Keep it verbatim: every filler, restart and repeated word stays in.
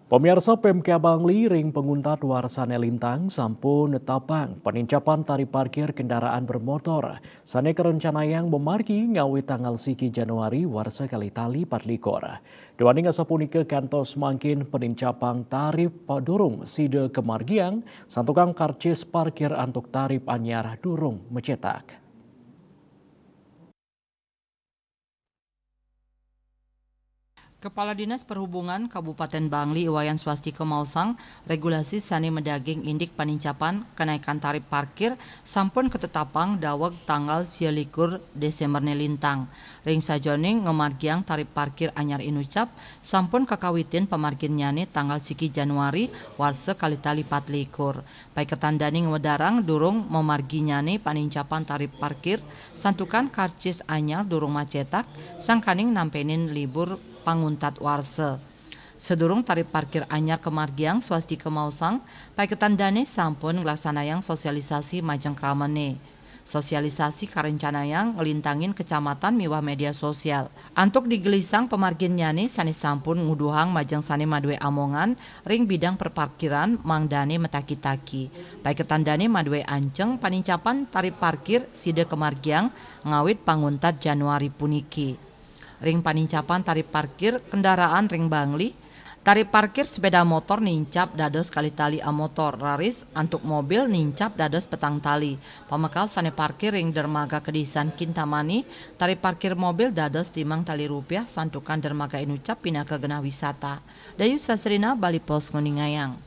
Pemirsa, Pemkab Bangli ring panguntat warsané lintang sampun netapang panincapan tarip parkir kendaraan bermotor sané karencanayang mamargi ngawit tanggal siki Januari warsa kalih tali patlikur. Duaning asapunika kantos mangkin panincapan tarip durung sida kamargiang, santukan karcis parkir antuk tarip anyar durung macetak. Kepala Dinas Perhubungan Kabupaten Bangli Iwayan Swastika maosang, regulasi sané madaging indik panincapan kenaikan tarip parkir sampun katetapang daweg tanggal sia likur Desember né lintang. Ring sajeroning ngamargiang tarip parkir anyar inucap, sampun kakawitin pamarginnyané tanggal siki Januari warsa kalih tali patlikur. Paiketan dané ngwedarang durung mamarginnyané panincapan tarip parkir, santukan karcis anyar durung macetak, sangkaning nampenin libur panguntat warsa. Sadurung tarip parkir anyar kamargiang, Swastika maosang, paiketan dané sampun nglaksanayang sosialisasi majeng kramané. Sosialisasi karencanayang nglintangin kecamatan miwah média sosial. Antuk digelisang pamarginnyané sané sampun nguduhang majeng sané madué amongan ring bidang perparkiran, mangdané mataki-taki. Paiketan dané madué anceng panincapan tarip parkir sida kamargiang ngawit panguntat Januari puniki. Ring panincapan tarip parkir kendaraan ring Bangli, tarip parkir sepeda motor nincap dados kalih tali amotor, raris antuk mobil nincap dados petang tali. Pamekal sané parkir ring Dermaga Kedisan Kintamani, tarip parkir mobil dados limang tali rupiah, santukan dermaga inucap pinaka genah wisata. Dayu Sasrina, Bali Post, nguningayang.